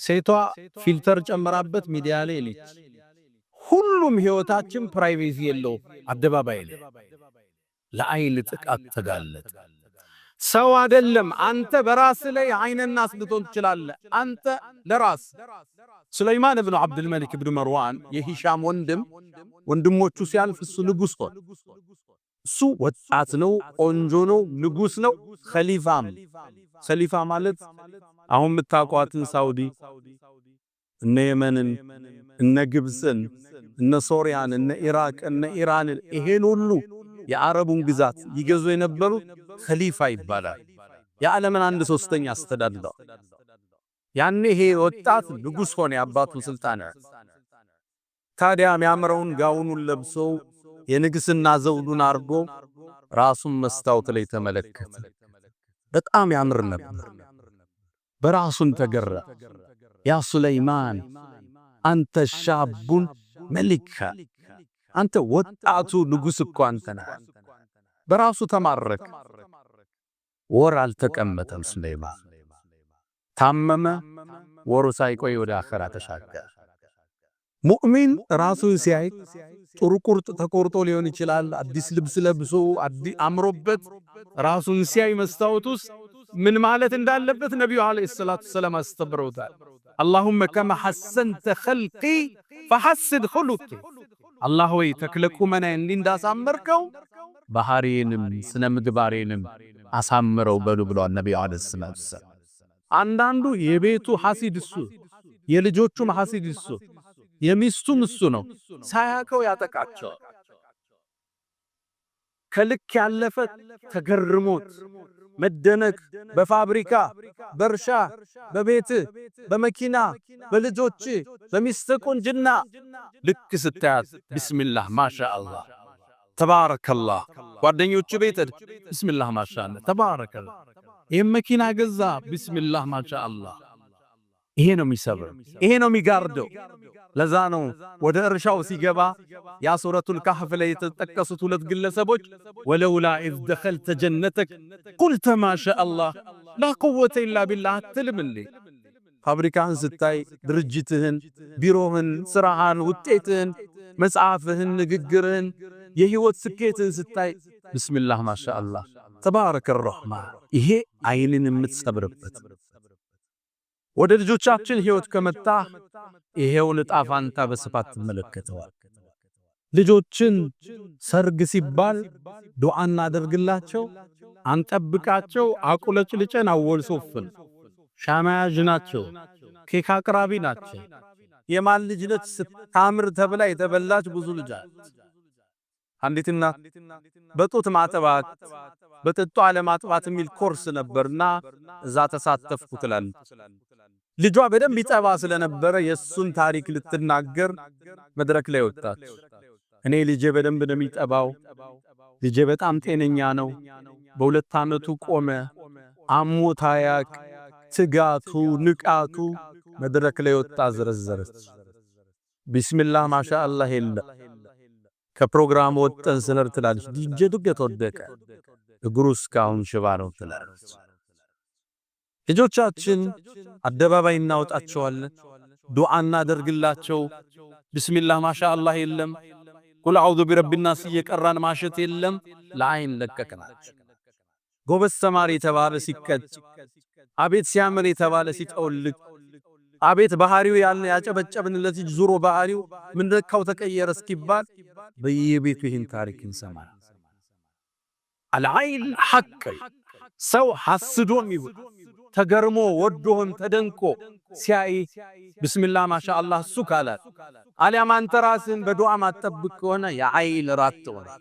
ሴቷ filter ጨምራበት ሚዲያ ላይ ልጅ፣ ሁሉም ህይወታችን privacy የለው፣ አደባባይ ላይ ለአይን ጥቃት ተጋለጠ። ሰው አይደለም፣ አንተ በራስ ላይ አይነ ናስ ልትሆን ትችላለህ። አንተ ለራስ ሱለይማን ብኑ ዓብድልመሊክ ብኑ መርዋን የሂሻም ወንድም፣ ወንድሞቹ ሲያልፍ እሱ ንጉሥ ሆነ። እሱ ወጣት ነው፣ ቆንጆ ነው፣ ንጉሥ ነው፣ ኸሊፋም። ኸሊፋ ማለት አሁን የምታውቋትን ሳውዲ፣ እነ የመንን፣ እነ ግብፅን፣ እነ ሶሪያን፣ እነ ኢራቅ፣ እነ ኢራንን፣ ይሄን ሁሉ የአረቡን ግዛት ይገዙ የነበሩ ኸሊፋ ይባላል። የዓለምን አንድ ሶስተኛ አስተዳድረዋል። ያኔ ይሄ ወጣት ንጉሥ ሆነ፣ የአባቱን ስልጣን። ታዲያ የሚያምረውን ጋውኑን ለብሶ የንግስና ዘውዱን አርጎ ራሱን መስታወት ላይ ተመለከተ። በጣም ያምር ነበር። በራሱን ተገረ። يا ሱለይማን أنت شاب ملك፣ አንተ ወጣቱ ንጉሥ እኮ አንተ ነህ። በራሱ ተማረከ። ወር አልተቀመጠም ሱለይማን። ታመመ። ወሩ ሳይቆይ ወደ አኸራ ተሻገረ። ሙእሚን ራሱን ሲያይ ጥሩ ቁርጥ ተቆርጦ ሊሆን ይችላል። አዲስ ልብስ ለብሶ አምሮበት ራሱን ሲያይ መስታወት ውስጥ ምን ማለት እንዳለበት ነቢዩ عليه الصلاة والسلام አስተምረውታል። اللهم كما حسنت خلقي فحسن خلقي። አላህ ወይ ተክለ ቁመናዬን እንዲህ እንዳሳመርከው ባህሪዬንም ስነ ምግባሬንም አሳምረው በሉ ብለዋል ነቢዩ عليه الصلاة والسلام። አንዳንዱ የቤቱ ሐሲድ እሱ፣ የልጆቹም ሐሲድ እሱ፣ የሚስቱም እሱ ነው። ሳያውቀው ያጠቃቸዋል። ከልክ ያለፈ ተገርሞት መደነቅ በፋብሪካ፣ በእርሻ፣ በቤት፣ በመኪና፣ በልጆች፣ በሚስት ቁንጅና ልክ ስታያት ቢስሚላህ ማሻአላህ ተባረከላህ። ጓደኞቹ ቤት ቢስሚላህ ማሻአላህ ተባረከላህ። ይህም መኪና ገዛ፣ ቢስሚላህ ማሻአላህ። ይሄ ነው የሚሰብር፣ ይሄ ነው የሚጋርደው። ለዛ ነው ወደ እርሻው ሲገባ ያ ሱረቱል ካህፍ ላይ የተጠቀሱት ሁለት ግለሰቦች ولولا إذ دخلت جنتك قلت ما شاء الله لا قوة إلا بالله አትልም እንዴ? ፋብሪካህን ስታይ፣ ድርጅትህን፣ ቢሮህን፣ ስራህን፣ ውጤትህን፣ መጽሐፍህን፣ ንግግርህን፣ የህይወት ስኬትህን ስታይ ብስሚላህ ማሻአላህ ተባረከ ረህማን። ይሄ አይንን የምትሰብርበት። ወደ ልጆቻችን ህይወት ከመጣ ይሄውን ዕጣ ፋንታ በስፋት ትመለከተዋል። ልጆችን ሰርግ ሲባል ዱዓ እናደርግላቸው፣ አንጠብቃቸው፣ አቁለጭልጨን አወል ሶፍን ሻማ ያዥ ናቸው፣ ኬክ አቅራቢ ናቸው። የማን ልጅ ነች ስታምር ተብላ የተበላች ብዙ ልጅ አለች። አንዲት እናት በጡት ማጥባት፣ በጥጦ አለማጥባት የሚል ኮርስ ነበርና እዛ ተሳተፍኩ ትላለች። ልጇ በደንብ ይጠባ ስለነበረ የሱን ታሪክ ልትናገር መድረክ ላይ ወጣች። እኔ ልጄ በደንብ ነው የሚጠባው፣ ልጄ በጣም ጤነኛ ነው፣ በ2 ዓመቱ ቆመ፣ አሞት አያቅ፣ ትጋቱ፣ ንቃቱ፣ መድረክ ላይ ወጣ ዘረዘረች። ቢስሚላህ ማሻአላህ የለ። ከፕሮግራም ወጥተን ስነር ትላለች፣ ልጄ ድንገት ወደቀ፣ እግሩ እስካሁን ሽባ ነው ትላለች። ልጆቻችን አደባባይ እናወጣቸዋለን፣ ዱዓ እናደርግላቸው። ቢስሚላህ ማሻአላህ የለም፣ قل أعوذ برب الناس እየቀራን ማሸት የለም። ለአይን ለቀቅናቸው። ጎበዝ ተማሪ የተባለ ሲቀጭ፣ አቤት ሲያምር የተባለ ሲጠውልቅ፣ አቤት ባህሪው ያለ ያጨበጨብንለት ልጅ ዙሮ ባህሪው ምን ነካው ተቀየረ እስኪባል በየቤቱ ይህን ታሪክ እንሰማለን። العين حق። ሰው ሐስዶም ይሁን ተገርሞ ወዶህም ተደንቆ ሲያይ ብስሚላህ ማሻአላህ እሱ ካላል አሊያም አንተ ራስህን በዱዓ ማጠብቅ ከሆነ የዐይን ራት ትሆናል።